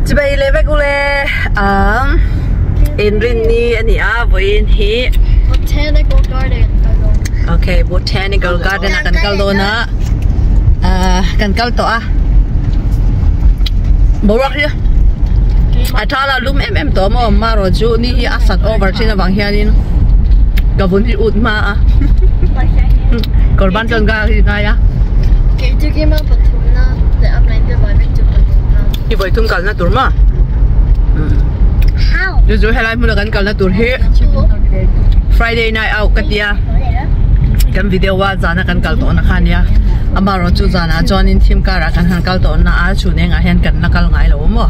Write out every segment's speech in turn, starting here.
Chibai leh vek ule umm inrinni a ni a vawiin hi Botanical Garden Ok Botanical Garden ah kan kal dawn a ahh kan kal tawh a boruak hi a tha la lum em em tawh maw marawh chu ni hi a sat over thin avang hianin ka vun hi ut hma a kawr ban chuan ka ngai a. Hi vawi thum kalna tur maw chu chu helai hmuna kan kalna tur hi Friday night out ka tia kan video a zana kan kal tawhna kha ania amaherawh chu zanah chuanin thim karah kan han kal tawhna a chhun engah hian kan la kal ngai lo maw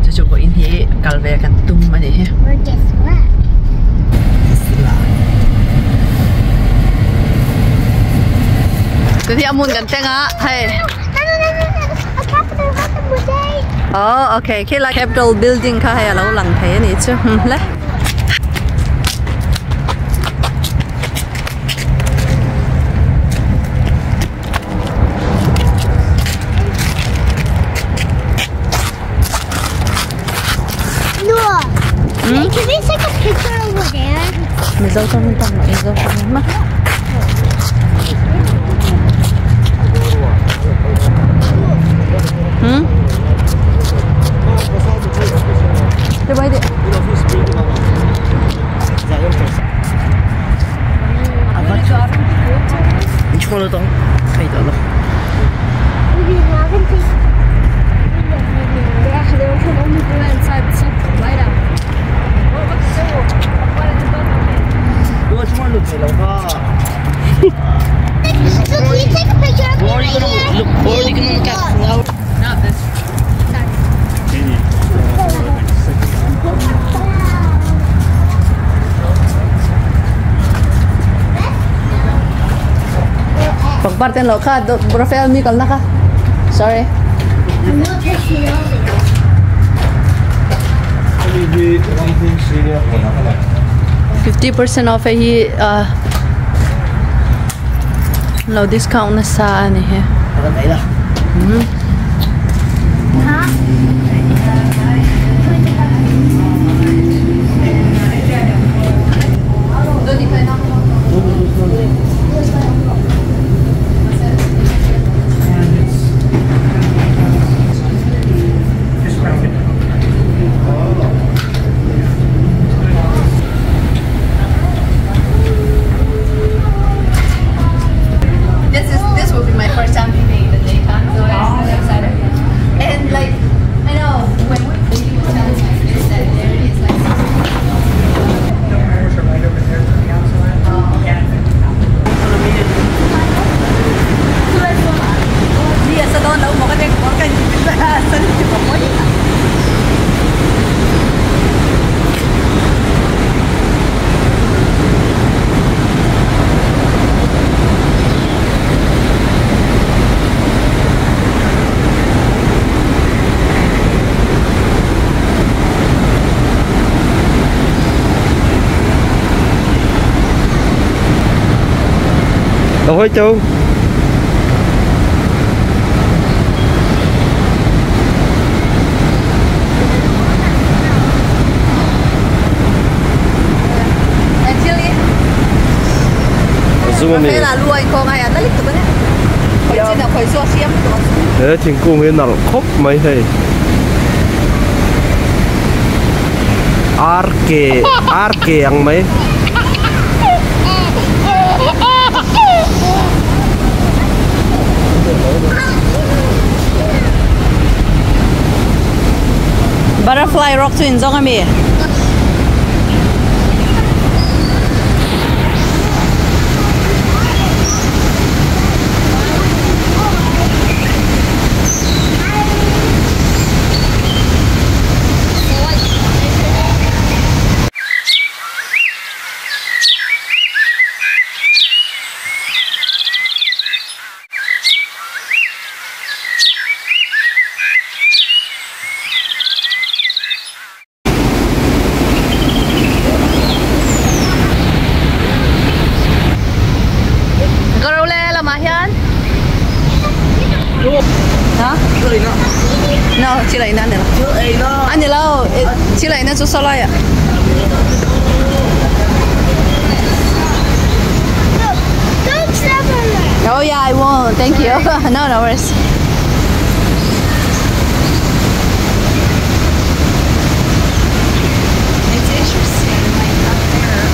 chu chu vawiin hi kal ve kan tum a nih hi. Tuni a hmun kan thleng a hei Oh okay khilai capital building kha hei a lo lang thei a nih chu hle. Hmm? Can we take a picture over there? Mizo tawng tawng Mizo tawng ma. Hmm? Đi bay đi. Pangpar ten lo kha Rafael mi kalna kha sorry. 50% off hi lo discount nasa ani hi. This is this will be my first time leaving in the daytime, so I'm so excited. And like I know when we was telling me is that there is like Đâu hết chú? Actually, Zoom ami. He thingkung hi nalh khawp mai hei. Ar ke ar ke ang mai. Butterfly rock chu inzawng ami. No, thil ei na a ni lo. Thil ei na. A ni lo, thil ei na chu saw lai ah. Don't step on it. Oh yeah, I won't. Thank you. No, no worries. It's interesting, like up there.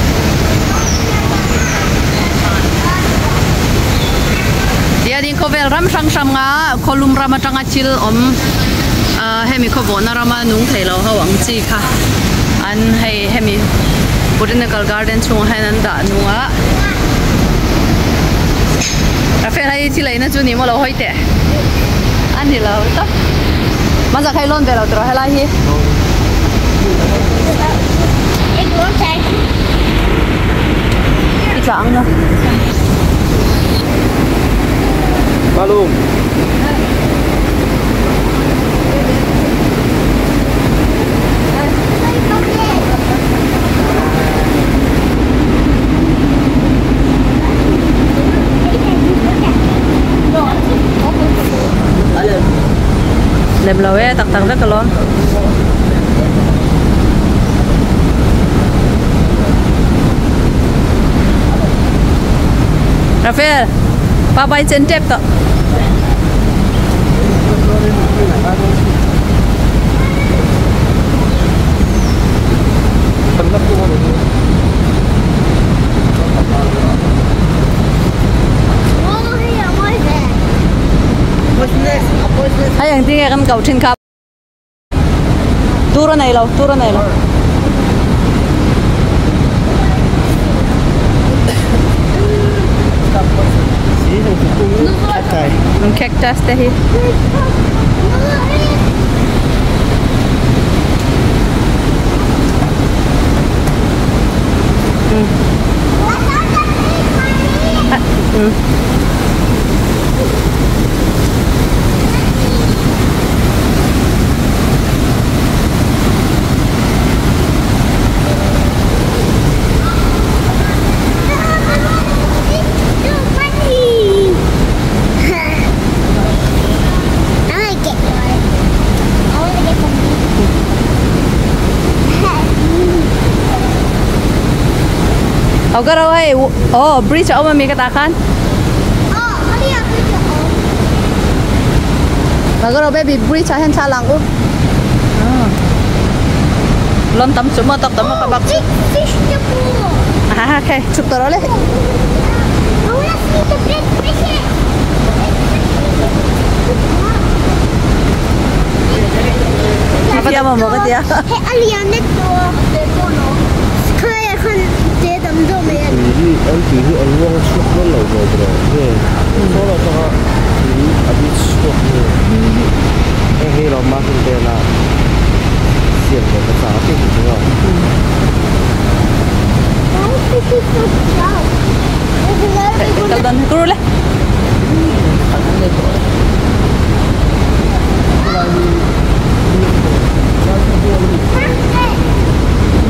Tianin khawvel ram hrang hrang a khawlum ram atanga thil awm ah hemi khawvawhna rama nung thei lo ho ang chi kha an hei hemi botanical garden chhungah hian an dah nung a Rafael hei thil eina chu ni maw lo hawi teh a ni lo tawp hmasa kha i lawn ve lo tawh helai hi. I tla ang na. Malum. Lem lo e tak tak vek alawm. Rafael, pa bai chen tep tawh. Hei engtin nge kan koh thin kha. Tur a nei lo, tur a nei lo. Cactus te hi. Au ka ro hei oh bridge a awm ami ka tah khan Ka ro baby bridge ah hian thla lang u lawm tam chu maw tawk tam maw ka bak chu ha okay chhuk tawh rawh le. Thiam a maw ka tia. Tui hi an luang chhuak dawn lo maw bro nge sawn atanga tui a bi chhuak nge heng hi lo mahni vela siam leh ka chak a tih chu a. Kal dawn kuru le.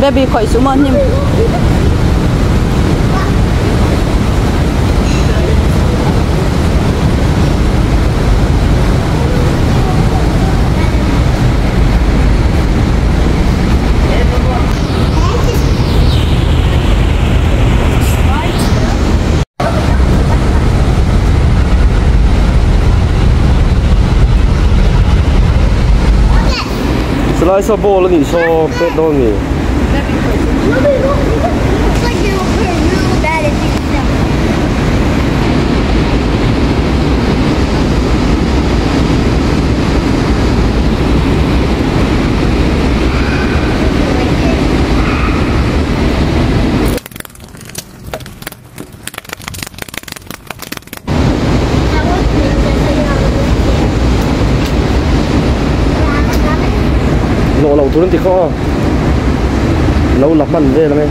Baby khawih suh maw hnim. Silai saw ball a nih saw pet dawn a ni. Nawh loh tur an ti kha aw lo la hman vel ang e.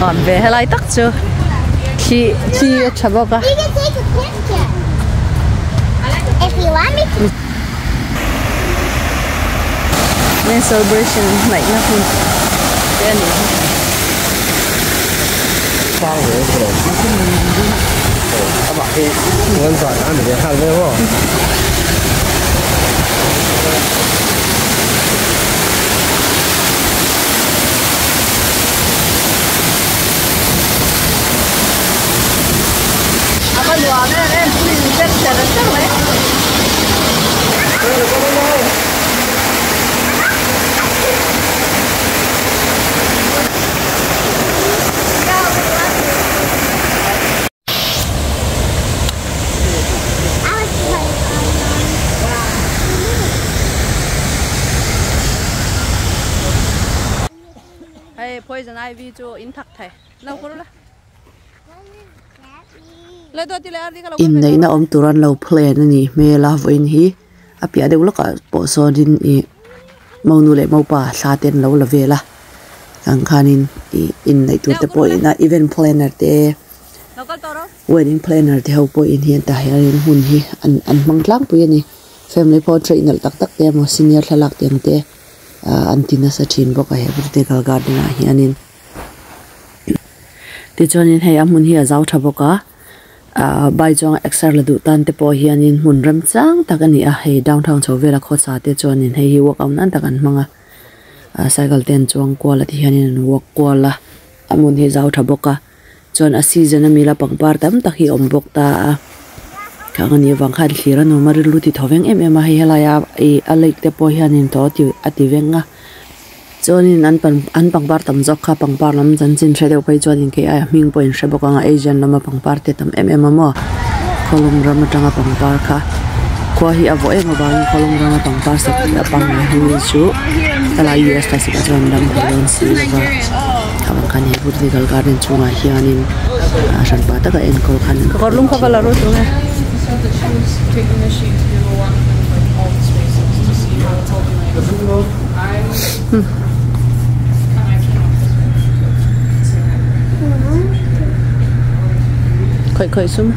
Nuam ve helai tak chu thli thli a tha bawk a. You can take a picture. If you want me to. Main celebration naih na hun te a ni hi. Sang ve tawh. Amah hi an zan a ni ve nghal ve maw. A va nuam em em tui in zet cher cher mai. Hei poison ivy chu in thak thei lo kawr la. Inneihna awm tur an lo plan a nih hmel a vawiin hi a piah deuh lawkah pawh sawnin ih monu leh mopa thla te an lo la vel a ang khanin ih inneih tur te pawh ina event planner te wedding planner te ho pawhin hian tah hianin hun hi an an hmang tlangpui a ni family portrait nalh tak tak te emaw senior thlalak te ang te ah an ti nasa thin bawk a he botanical garden ah hianin. Tichuanin hei a hmun hi a zau tha bawk a ahh bike chuang exer la duh tan te pawh hianin hmun remchang tak a ni a hei downtown chho vela khawsa te chuanin hei hi workout nan tak an hmang a ah cycle te an chuang kual a tihianin an walk kual a a hmun hi a zau tha bawk a chuan a season ami la pangpar tam tak hi a awm bawk ta a khang a nih avang khan thlir a nuam a rilru ti tho veng em em a hei helai a ih a lake te pawh hianin thaw a ti veng a. Chuanin an pan an pangpar tam zawk kha pangpar lam chanchin hre deuh phei chuanin kei aia hming pawh in hre bawk ang a Asian lama pangpar te tam em em a maw khawlum ram atanga pangpar kha khua hi a vawh em avangin khawlum rama pangpar sak hi a pangngai hi chu helai US ta sikah chuan ram thei dawn si lova avang khan he botanical garden chhungah hianin a hranpa taka enkawl khan an awm thin. Khawih khawih sum.